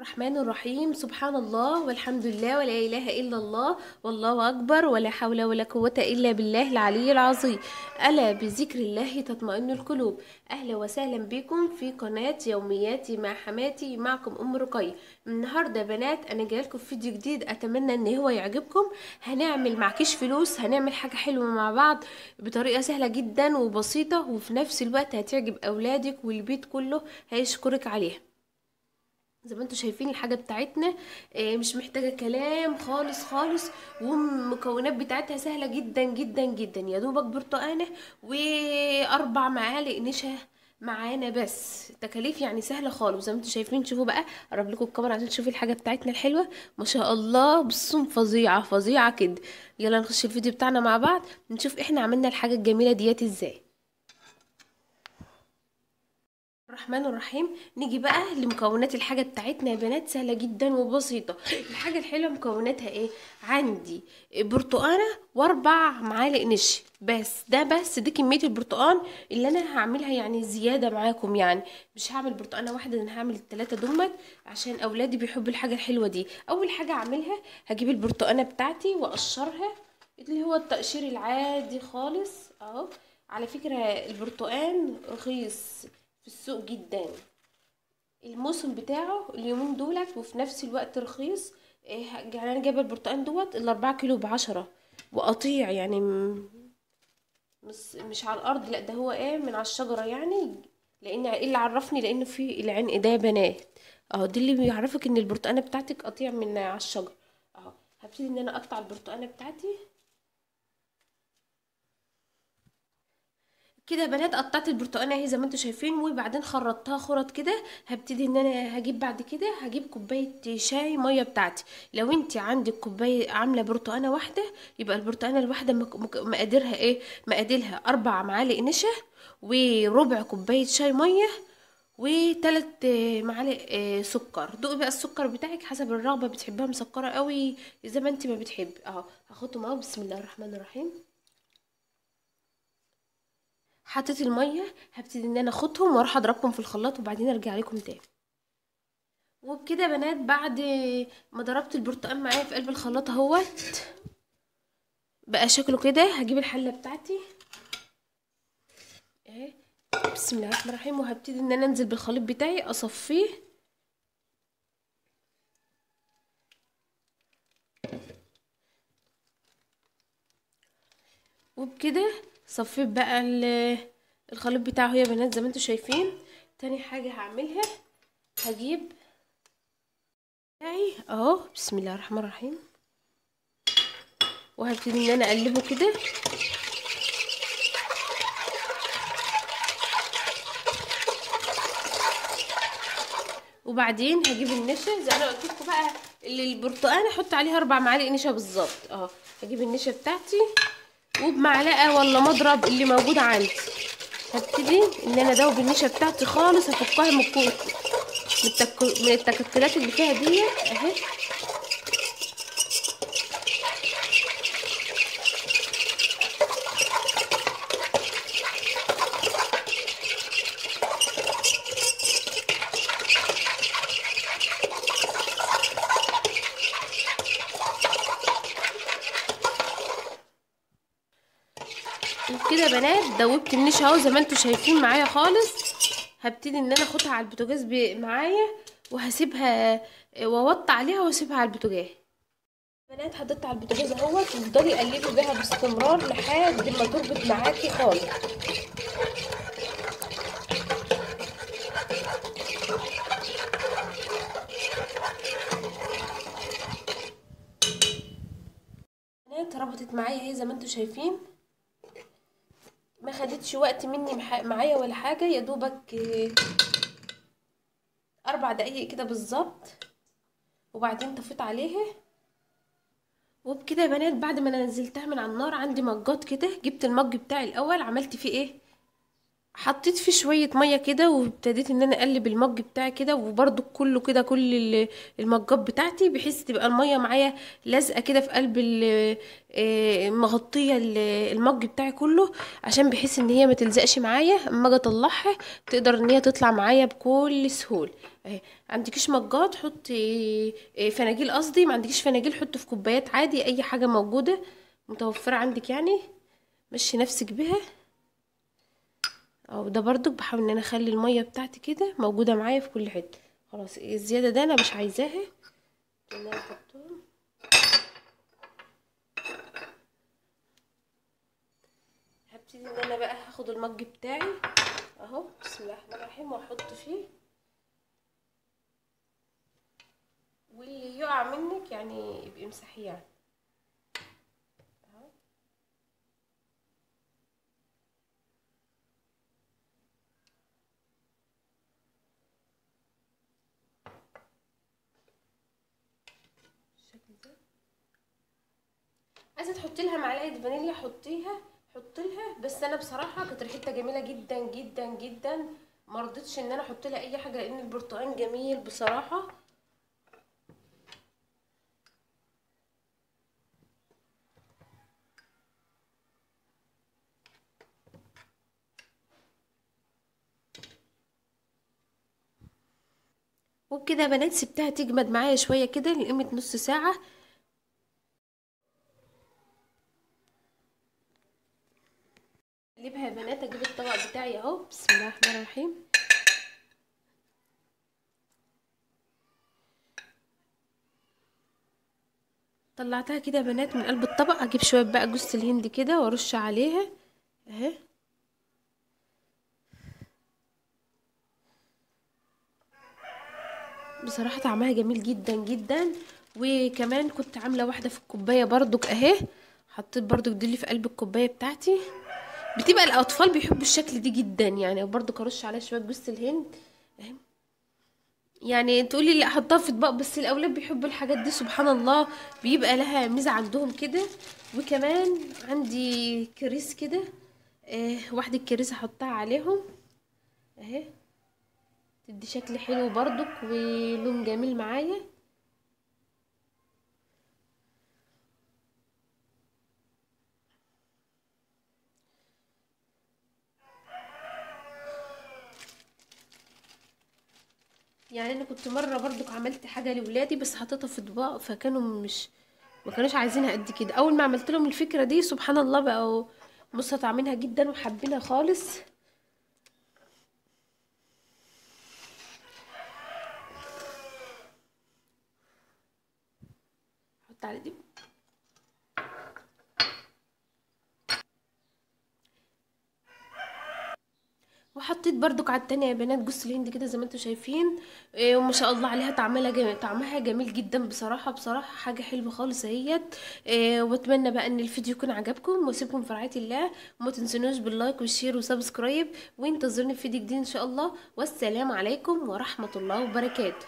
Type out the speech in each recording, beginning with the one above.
الرحمن الرحيم. سبحان الله والحمد لله ولا إله إلا الله والله أكبر ولا حول ولا قوة إلا بالله العلي العظيم. ألا بذكر الله تطمئن القلوب. أهلا وسهلا بكم في قناة يومياتي مع حماتي، معكم أم رقية. النهاردة بنات أنا جايلكم في فيديو جديد، أتمنى إن هو يعجبكم. هنعمل معكيش فلوس، هنعمل حاجة حلوة مع بعض بطريقة سهلة جدا وبسيطة، وفي نفس الوقت هتعجب أولادك والبيت كله هيشكرك عليها. زي ما انتم شايفين الحاجة بتاعتنا مش محتاجه كلام خالص خالص، والمكونات بتاعتها سهلة جدا جدا جدا. يا دوبك برتقانه و4 معالق نشا معانا بس، تكاليف يعني سهلة خالص. زي ما انتم شايفين، شوفوا بقى اقرب لكم الكاميرا عشان تشوفوا الحاجة بتاعتنا الحلوة ما شاء الله. بصوا فظيعة فظيعة كده. يلا نخش الفيديو بتاعنا مع بعض، نشوف احنا عملنا الحاجة الجميلة ديت ازاي. الرحمن الرحيم. نيجي بقى لمكونات الحاجة بتاعتنا يا بنات، سهلة جدا وبسيطة. الحاجة الحلوة مكوناتها ايه؟ عندي برتقانه و4 معالق نشا بس، ده بس دي كمية البرتقان اللي انا هعملها، يعني زيادة معاكم، يعني مش هعمل برتقانه واحدة، انا هعمل ال3 دمت عشان اولادي بيحبوا الحاجة الحلوة دي. اول حاجة اعملها هجيب البرتقانه بتاعتي واقشرها، اللي هو التقشير العادي خالص اهو. على فكرة البرتقان رخيص في السوق جدا، الموسم بتاعه اليومين دولت، وفي نفس الوقت رخيص. يعني انا جايبه البرتقان دوت 4 كيلو ب10 وقطيع، يعني مش على الارض، لا ده هو ايه من على الشجرة يعني. لان ايه اللي عرفني؟ لان في العنق ده يا بنات اهو، دي اللي بيعرفك ان البرتقانه بتاعتك قطيع من على الشجرة اهو. هبتدي ان انا اقطع البرتقانه بتاعتي كده يا بنات. قطعت البرتقانه اهي زي ما انتم شايفين، وبعدين خرطتها خرط كده. هبتدي ان انا هجيب بعد كده، هجيب كوباية شاي مية بتاعتي. لو انت عندك كوباية عامله برتقانه واحدة، يبقى البرتقانه الواحدة مقاديرها ايه؟ مقاديرها 4 معالق نشا وربع كوباية شاي مية و3 معالق سكر. دوقي بقى السكر بتاعك حسب الرغبة، بتحبها مسكره قوي زي ما انت ما بتحبي اهو. هاخدهم اهو، بسم الله الرحمن الرحيم. حطيت المية، هبتدي ان انا اخدهم واروح اضربهم في الخلاط وبعدين ارجع لكم تاني. وبكده يا بنات بعد ما ضربت البرتقال معايا في قلب الخلاط اهوت بقى شكله كده. هجيب الحلة بتاعتي اهي، بسم الله الرحمن الرحيم، وهبتدي ان انا انزل بالخليط بتاعي اصفيه. وبكده صفيت بقى الخليط بتاعه يا بنات زي ما انتم شايفين. تاني حاجة هعملها هجيب بتاعي اهو، بسم الله الرحمن الرحيم، وهبتدي ان انا اقلبه كده. وبعدين هجيب النشا زي انا قلت لكم بقى، اللي البرتقانه احط عليها 4 معالق نشا بالظبط اهو. هجيب النشا بتاعتي وبمعلقه ولا مضرب اللي موجود عندي، هبتدي ان انا ادوب النشا بتاعتي خالص، افكها من التكتلات اللي فيها دي اهي. وبكده يا بنات دوبت النشا اهو زي ما انتم شايفين معايا خالص. هبتدي ان انا اخدها على البوتاجاز معايا، وهسيبها واوطي عليها واسيبها على البوتاجاز. بنات حطيتها على البوتاجاز اهوت، وافضلي قلبي بيها باستمرار لحد ما تربط معاكي خالص. بنات ربطت معايا اهي زي ما انتم شايفين، ما خدتش وقت مني معايا ولا حاجة، يا دوبك 4 دقايق كده بالظبط، وبعدين طفيت عليها. وبكده يا بنات بعد ما انا نزلتها من على النار، عندي مجات كده، جبت المج بتاعي الاول عملت فيه ايه؟ حطيت فيه شوية مية كده، وابتديت ان انا اقلب المج بتاعي كده، وبرده كله كده كل المجات بتاعتي، بحيث تبقى المية معايا لازقه كده في قلب مغطيه المج بتاعي كله، عشان بحيث ان هي ما تلزقش معايا اما اجي اطلعها تقدر ان هي تطلع معايا بكل سهولة. اهي عندكيش مجات حطي فناجيل، قصدي ما عندكيش فناجيل حطي في كوبايات عادي، اي حاجة موجودة متوفرة عندك يعني، مشي نفسك بيها. او ده برضو بحاول ان انا اخلي المية بتاعتي كده موجودة معايا في كل حتة. خلاص الزيادة ده انا مش عايزاها، ان انا احطهم. هبتدي ان انا بقى هاخد المج بتاعي اهو، بسم الله الرحمن الرحيم، واحط فيه، واللي يقع منك يعني يبقى امسحيه يعني. عايزه تحطي لها معلقه فانيليا حطيها، حطي لها، بس انا بصراحة كانت ريحتها جميلة جدا جدا جدا، ما رضيتش ان انا احط لها اي حاجة لان البرتقال جميل بصراحة. وبكده يا بنات سبتها تجمد معايا شوية كده لقيمة نص ساعة. اقلبها يا بنات، اجيب الطبق بتاعي اهو، بسم الله الرحمن الرحيم. طلعتها كده يا بنات من قلب الطبق. اجيب شوية بقى جوز الهند كده وارش عليها اهي. بصراحة طعمها جميل جدا جدا. وكمان كنت عامله واحدة في الكوباية برضك اهي، حطيت برضك دي اللي في قلب الكوباية بتاعتي. بتبقى الاطفال بيحبوا الشكل دي جدا يعني. وبرضك ارش عليها شوية جوز الهند اهي. يعني تقولي لا احطها في اطباق، بس الاولاد بيحبوا الحاجات دي سبحان الله، بيبقى لها ميزة عندهم كده. وكمان عندي كريس كده واحدة كريس احطها عليهم اهي، تدي شكل حلو برضك ولون جميل معايا. يعني انا كنت مرة برضك عملت حاجة لولادي بس حطيتها في اطباق، فكانوا مش ما كانوش عايزينها قد كده. اول ما عملت لهم الفكرة دي سبحان الله بقوا مستطعمينها جدا وحابينها خالص. احط على دي. وحطيت برضك على التانية يا بنات جوز الهند كده زي ما انتم شايفين، وما شاء الله عليها طعمها جميل، طعمها جميل جدا بصراحة. بصراحة حاجة حلوة خالص اهيت. واتمنى بقى ان الفيديو يكون عجبكم، واسيبكم في رعاية الله، وما تنسونوش بال like وال share و subscribe، وانتظروني في فيديو جديد ان شاء الله. والسلام عليكم ورحمة الله وبركاته.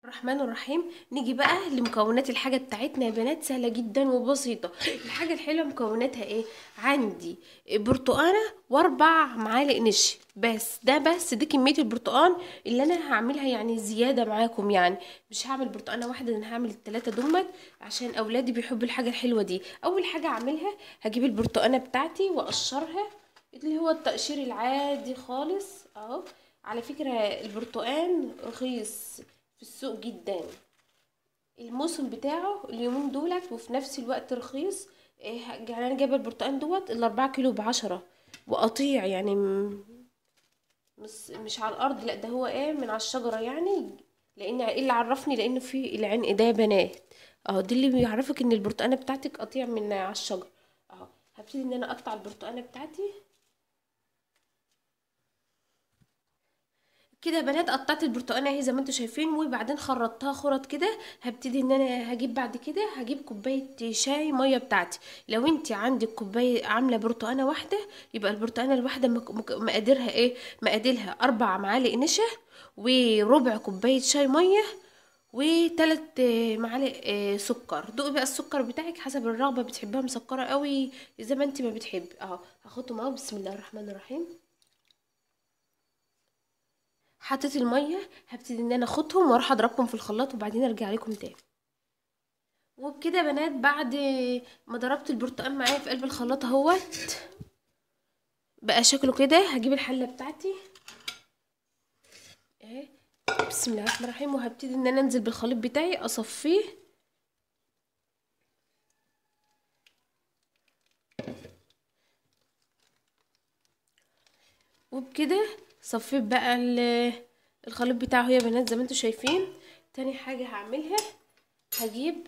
الرحمن الرحيم. نيجي بقى لمكونات الحاجة بتاعتنا يا بنات، سهلة جدا وبسيطة. الحاجة الحلوة مكوناتها ايه؟ عندي برتقانه واربع معالق نشا بس، ده بس دي كمية البرتقان اللي انا هعملها يعني زيادة معاكم، يعني مش هعمل برتقانه واحدة، انا هعمل الثلاثة دمت عشان اولادي بيحبوا الحاجة الحلوة دي. اول حاجة اعملها هجيب البرتقانه بتاعتي واقشرها، اللي هو التقشير العادي خالص اهو. على فكرة البرتقان رخيص في السوق جدا، الموسم بتاعه اليومين دولت، وفي نفس الوقت رخيص. يعني انا جايبه البرتقان دوت ال4 كيلو ب10، وقطيع يعني مش على الارض، لا ده هو ايه من على الشجرة يعني. لان ايه اللي عرفني؟ لانه في العنق ده يا بنات اهو، دي اللي بيعرفك ان البرتقانه بتاعتك قطيع من على الشجرة اهو. هبتدي ان انا اقطع البرتقانه بتاعتي كده يا بنات قطعت البرتقانه اهي زي ما انتم شايفين، وبعدين خرطتها خرط كده. هبتدي ان انا هجيب بعد كده، هجيب كوباية شاي مية بتاعتي. لو انت عندك كوباية عامله برتقانه واحدة، يبقى البرتقانه الواحدة مقاديرها ايه؟ مقاديرها 4 معالق نشا، وربع كوباية شاي مية، و3 معالق سكر. دوقي بقى السكر بتاعك حسب الرغبة، بتحبها مسكره قوي زي ما انت ما بتحبي اهو. هاخدهم اهو، بسم الله الرحمن الرحيم. حطيت المية، هبتدي ان انا اخدهم واروح اضربهم في الخلاط وبعدين ارجع لكم تاني. وبكده يا بنات بعد ما ضربت البرتقال معايا في قلب الخلاط اهوت بقى شكله كده. هجيب الحلة بتاعتي اهي، بسم الله الرحمن الرحيم، وهبتدي ان انا انزل بالخليط بتاعي اصفيه. وبكده صفيت بقى الخليط بتاعه يا بنات زي ما انتم شايفين. تاني حاجة هعملها، هجيب